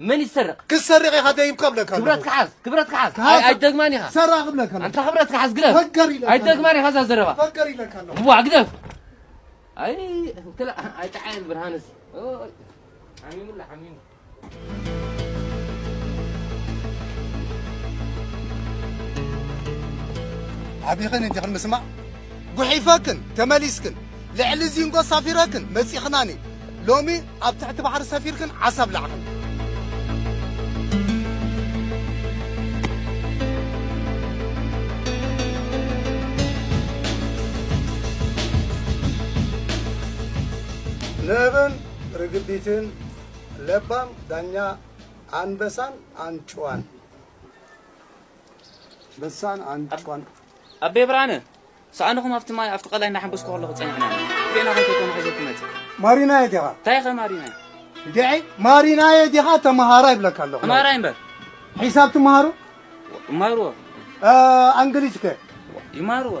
መን ይሰርቕ? ክሰርቕ ኢኻ ደይብካ እብለካ ኣለኹ። ክብረትካ ሓዝ፣ ክብረትካ ሓዝ። ክሓዝ። ኣይ-፣ ኣይትደግማን ኢኻ። ሰራቕ እብለካ ኣለኹ። ኣንታ ክብረትካ ሓዝ፣ ግደፍ። ፈገር ኢለካ ኣይትደግማን ኣለኹ። ኢኻ እዛ ዘረባ። ፈገር ኢለካ ኣለኹ። ዋ፣ ግደፍ። ኣይ፣ ክላ-፣ ኣይጠዓየን ብርሃንስ። ኦይ፣ ሓሚሙላ፣ ሓሚሙ። ኣቢኽን እንዲኽን ምስማዕ፣ ጉሒፈክን ተመሊስክን፣ ልዕሊ ዚንጎ ሳፊረክን መጺኽናኒ። ሎሚ ኣብ ትሕቲ ባሕሪ ሰፊርክን ዓሳ ኣብላዕኽን። ንእብን ርግቢትን ለባም ዳኛ ኣንበሳን ኣንጭዋን። በሳን ኣንጭዋን። ኣቤ ብርሃነ፣ ሰኣንኹም ኣብቲ ማይ፣ ኣብቲ ቀላይ እናሓንበስኩ ከለኹ ጸኒሕና። ዜና ከይተኮነ ሒዘ ትመጽእ። ማሪናየ ዲኻ? እንታይ ኸ ማሪናየ? እንድዒ፣ ማሪናየ ዲኻ ተመሃራይ ይብለካ ኣለኹ። ተመሃራይ እምበር። ሒሳብ ትመሃሩ? ይመሃርዎ። እ፣ ኣንግሊዝ ከ? ይመሃርዎ።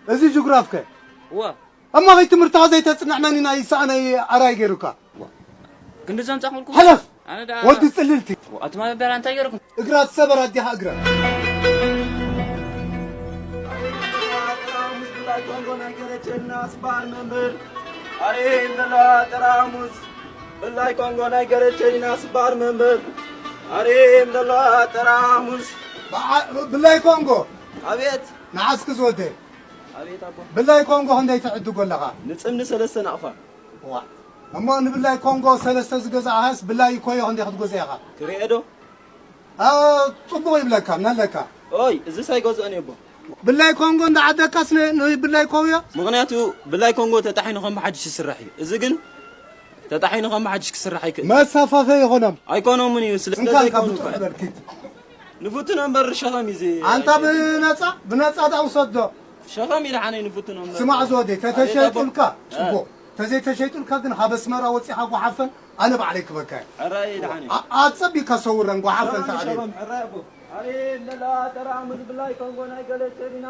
እዚ ጅግራፍ ከ? እወ። እሞ ኸይ ትምህርትኻ ዘይተጽንዕ መን ኢና ይሰኣነይ ኣራይ ገይሩካ? ክንዲ ዘምጻኹልኩም? ሕለፍ! ኣነ ደኣ ወዲ ጽልልቲ! ኣቲ መደበር እንታይ ገይሩኩም? እግራ ትሰበር ኣዲኻ እግራ። ጠራሙዝ ብላይ ኮንጎ ናይ ገረቸና ስባር መምህር። ኣሬ እንደላ ጠራሙዝ ብላይ ኮንጎ ናይ ገረቸና ስባር መምህር። ኣሬ እንደላ ጠራሙዝ። በዓ-፣ ብላይ ኮንጎ። ኣቤት። ንዓስኪ ዝወደይ። ኣቤት ኣቦ። ብላይ ኮንጎ ክንደይ ትዕድጎ ኣለኻ? ንጽምኒ ሰለስተ ናቕፋ። ዋ። እሞ ንብላይ ኮንጎ ሰለስተ ዝገዛእኻስ ብላይ ኮዮ ክንደይ ክትገዝእ ኢኻ? ትርእዮ ዶ? ኣ፣ ጽቡቕ ይብለካ፣ ነለካ። ኦይ፣ እዚስ ኣይገዝኦን እየ ኣቦ። ብላይ ኮንጎ እንዳዓደካስ ን-፣ ንብላይ ኮዮ? ምኽንያቱ ብላይ ኮንጎ ተጣሒኑ ከም ብሓድሽ ይስራሕ እዩ። እዚ ግን ተጣሒኑ ከም ብሓድሽ ክስራሕ ኣይክእል። መሰፋፈ ይኾኖም። ኣይኮኖምን እዩ፣ ስለ እንካ ዘይኮኑ ብጡዕ እኮ። በል ኪድ። ንፍትኖ እምበር ሸኸም እዩ እዚ። ኣንታ ብነጻ፣ ብነጻ ዳ ውሰዶ። ሸኸም እዩ ደሓነይ ንፍትኖ እምበር። ስማዕ ዝወደይ፣ ተተሸይጡልካ፣ ኣቤት ኣቦ። ጽቡቕ። ተዘይተሸይጡልካ ግን ካብ ኣስመራ ወጺኻ ጓሓፈን ኣነ ባዕለይ ክበካ እየ። ሕራይ ደሓነይ። ኣ-፣ ኣጸቢካ ሰውረን ጓሓፈን ሸኸም፣ ተዓልየን። ሸኸም፣ ሕራይ ኣቦ። ኣሬ ለላ ጠራሙዝ ብላይ ኮንጎ ናይ ገለ ቸሪና።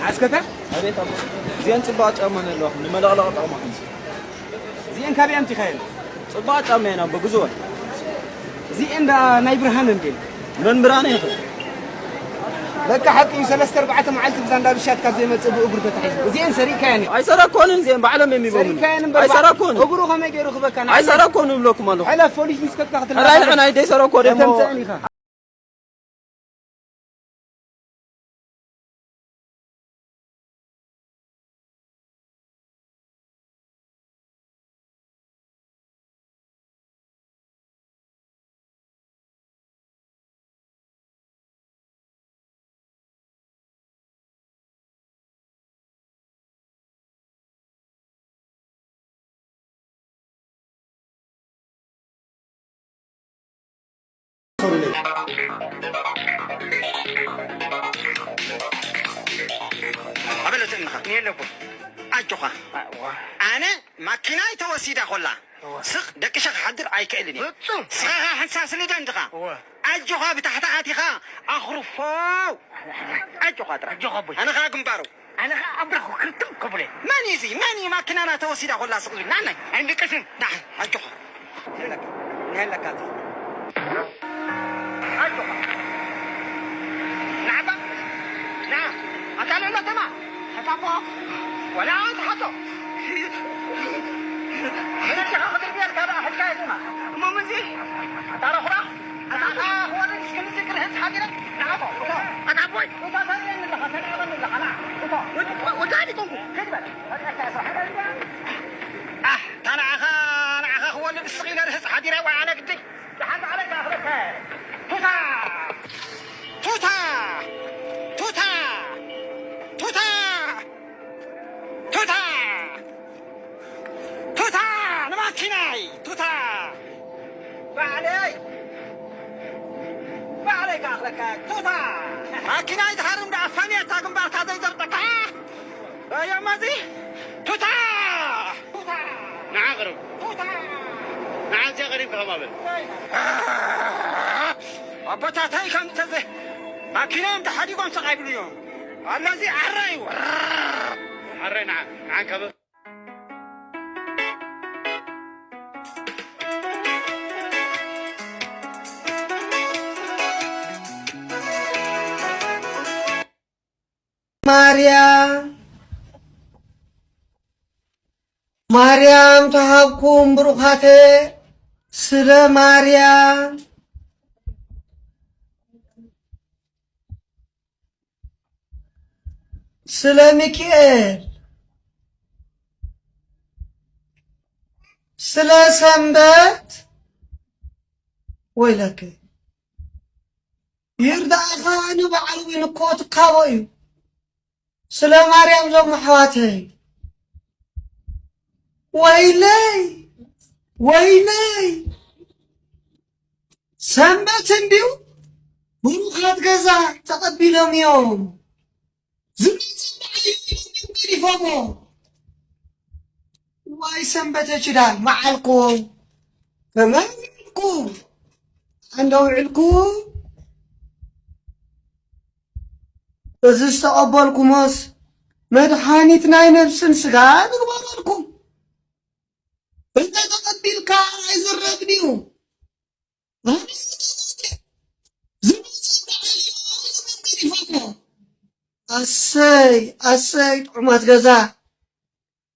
ንዓስከታ? ኣቤት ኣቦ። እዚአን ጽቡቓት ጫማ ኣለዋኹም፣ ንመለቕለቒ ጠቕማኹም። እዚአን ካበይ ኣምጺኻየን? ጽቡቓት ጫማ እየን ኣቦ፣ ግዝወን። እዚአን ዳ ናይ ብርሃነ እንድየን? መን ብርሃነ ይኽእል? በቃ ሓቂ እዩ፣ ሰለስተ ኣርባዕተ መዓልቲ ብዛ እንዳ ብሻት ካብ ዘይመጽእ ብእግሩ ተታሒዙ። እዚኤን ሰሪቅካየን እዩ። ኣይሰረኮንን፣ እዚኤን ባዕሎም እዮም ይቦምኒ። ሰሪቅካየን እምበር ኣይሰረኮንን። እግሩ ከመይ ገይሩ ክበካ? ንዓይ ኣይሰረኮኑ ይብለኩም ኣለኹ። ሕለፍ፣ ፖሊስ ምስ ከድካ ክትላፋ። ሕራይ ንዓይ ደይሰረኮ ደይ ተምጽእ። ተምጽእን ኢኻ። ኣበለተኒኻ። የለኩ። ኣጆኻ። ኣነ ማኪናይ ተወሲዳ ኮላ። እወ። ስቕ ደቂሸ ክሓድር ኣይክእልን እየ። ፍጹም። ስኻ ኸዓ ሕንሳስ ልደን ድኻ። እወ። ኣጆኻ ብታሕቲ ኣቲኻ ኣኽርፎ። ኣጆኻ ጥራሕ። ኣጆኻ ኣቦይ። ኣነ ኸዓ ግንባሩ። ኣነ ኸዓ ኣብ ብረኹ ክርትም ከብሎ እየ። መን እዩ እዚ? መን እዩ ማኪናና ተወሲዳ ኮላ ስቕ ዝብል? ንዓናይ። ኣይንድቅስን። ንዓይ። ኣጆኻ። ይህለካ። ይህለካ እቲ። ኣጆኻ። ንዓባ። ንዓ። ኣታ ልዕሎ ተማ። ኣታ ኣቦ። ወላ ኣንተ ሓቶ። መለስኻ ክትርብየልካ ደኣ ሕድካ እየ ተማ። እሞ ምዚ። ኣታ ረኹራ። ኣታ ኣታ ወረድ እስከ ምዚ ክርህጽ ሓቢረ። ንዓ ኣቦ። ኣታ ኣቦይ። እታ ተርእየኒ ኣለኻ፣ ተልዕቐኒ ኣለኻ። ንዓ። እታ። ወ-፣ ወ-፣ ወ-፣ ወ-፣ ወ-፣ ወ-፣ ወ-፣ ኣህ፣ እታ ንዓኻ፣ ንዓኻ ክወልድ ስቕ ኢለ ርህጽ ሓዲረ ወይ ኣነ ግዲ። ደሓን ባዕለይ ክኣኽለካ እየ። ቱታ! ቱታ! ቱታ! ቱታ! ቱታ! ቱታ! ንማኪናይ! ቱታ! ባዕለይ! ባዕለይ ክኣኽለካ እየ። ቱታ! ማኪናይ ትሃርም ደኣ ፋንያ እታ ግንባርካ ዘይዘብጠካ! ኣዮ ማዚ! ቱታ! ቱታ! ንዓ ቅርብ። ቱታ! ንዓ እዚኣ ቀሪብካ ከምኣ በል። ኣቦታተይ ከም ተዘ-፣ ማኪናኦም ተሓዲጎም ስቕ ኣይብሉ እዮም። ኣላ እዚ ዓራይ እዩ። ዓራይ ንዓ፣ ንዓ ካብ ሰላምታ ሃብኩም ብሩኻተ፣ ስለ ማርያም፣ ስለ ሚካኤል፣ ስለ ሰንበት፣ ወይለከ ይርዳእኻ፣ ንባዕሉ እውን እኮ ትካቦ እዩ። ስለ ማርያም ዞም ኣሕዋተይ፣ ወይለይ፣ ወይለይ፣ ሰንበት እንድዩ ብሩኻት ገዛ ተቐቢሎም እዮም። ዝመጽእ በዓል እዩ ኢሎም እዮም ገዲፎሞ። ዋይ ሰንበተ ችዳ መዓልኩም፣ ከመይ ውዒልኩም? እንዶ ውዒልኩም? እዚ ዝተቐበልኩሞስ መድሓኒት ናይ ነብስን ስጋ ንግበረልኩም። እንተ ተቐቢልካ ኣይዝረብን እዩ። ኣሰይ ኣሰይ ጥዑማት ገዛ፣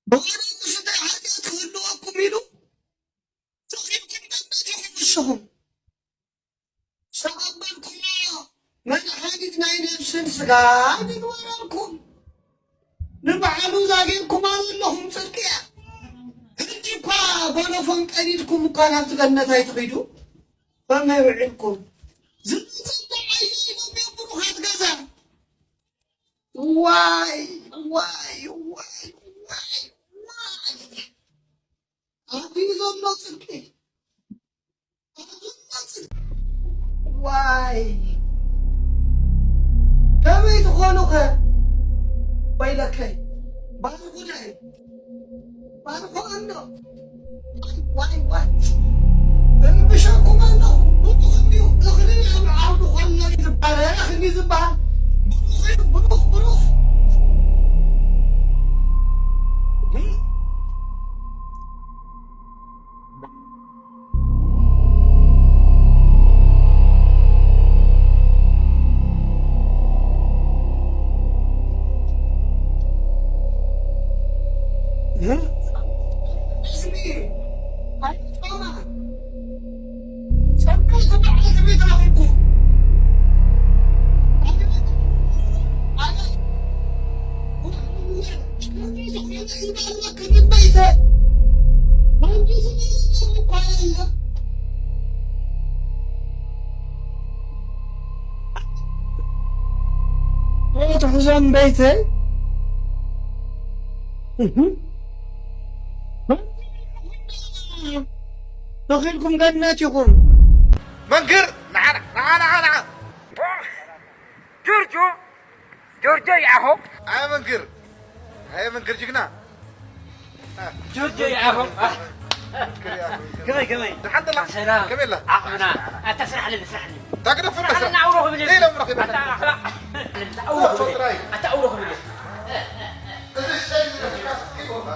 ብቐረቡ ስታይ ሓጢኣት ክህልወኩም ኢሉ ተኺልኩም ገነት ኢኹም ንስኹም። ዝተቐበልኩሞ መድሓኒት ናይ ነብስን ስጋን ይግበረልኩም። ንባዕሉ ዛጊርኩማ ዘለኹም ጽድቂ እያ። ሕጂ እኳ ጎነፎም ቀዲድኩም እኳ ናብቲ ገነት ኣይትኺዱ። ከመይ ውዒልኩም? ዝመጸና ዓዮ ኢሎም እዮም ብሩኻት ገዛ። ዋይ፣ ዋይ፣ ዋይ፣ ዋይ፣ ዋይ። ኣትዩ ዘሎ ጽድቂ። ኣትዩ ዘሎ ጽድቂ። ዋይ። ከመይ ትኾኑኸ? ወይለከይ። ባርኹ ዳይ። ባርኹ ኣሎ። ዋይ፣ ዋይ። እርብሸኩም ኣሎ። ብሩኽ እንድዩ። እኽሊ ኣብ ዓውዲ ኮሎ እዩ ዝበሃል። እኽሊ ዝበሃል። ብሩኽ እዩ፣ ብሩኽ፣ ብሩኽ። ትሕዞም ቤተይ። እህ። ተኺልኩም ገነት ኢኹም። መንክር፣ ንዓ፣ ንዓ፣ ንዓ፣ ንዓ። ጆርጆ፣ ጆርጆ ይኣኾ። ኣየ መንክር፣ ኣየ መንክር ጅግና። ጆርጆ ይኣኾ። ከመይ፣ ከመይ? ደሓን ደላ? ሰላም። ከመይ ኣላ? ዓቕምና። ኣታ ስራሕለኒ፣ ስራሕለኒ። ታግደፍ ስራሕለኒ፣ ኣውሮ ክብል። ሌላ ምራኽ ይበላ። ኣታ ኣኽላ። ኣውሮ ክብል። ጥራይ። ኣታ ኣውሮ ክብል። እዚ ሸይ ዝረፍካ ስኪ ይወጣ።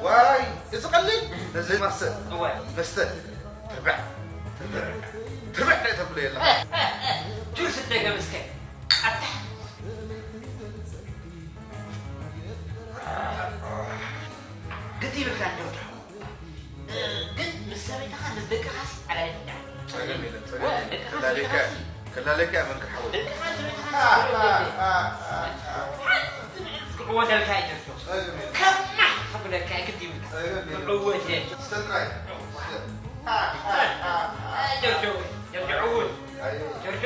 ዋይ፣ እዚ ቀሊል፣ ነዚ ማሰ፣ እወ። መስተ፣ ትርብዕ፣ ትርብዕ፣ ትርብዕ ተብሎ የላ። ጁስ ደገም እስከ። ኣታ። ግዲ ይብልካ እንዶ። ግን ምስ ሰበይትኻ፣ ምስ ደቅኻስ ኣላይት እንዳ። ጸገም የለን፣ ጸገም ወ-፣ የለን። ደቅኻ ክላለየካ፣ ሰበይትኻሲ። ክላለየካ እያ መንክር ሓወይ። ደቅኻ ሰበይትኻ አ፣ አ፣ አ፣ አ። ሓንቲ ንዕስ ክዕወተልካ እዩ ጀርጆ። ጸገም የለን። ከማህ ከብለካ እዩ ግዲ ይብልካ። ጸገም የለን። ክዕወት እየ። ስተልካይ። አ፣ አ፣ አ፣ አ። ጀርጆ፣ ጀርጆ ዕውት። ኣይ። ጀርጆ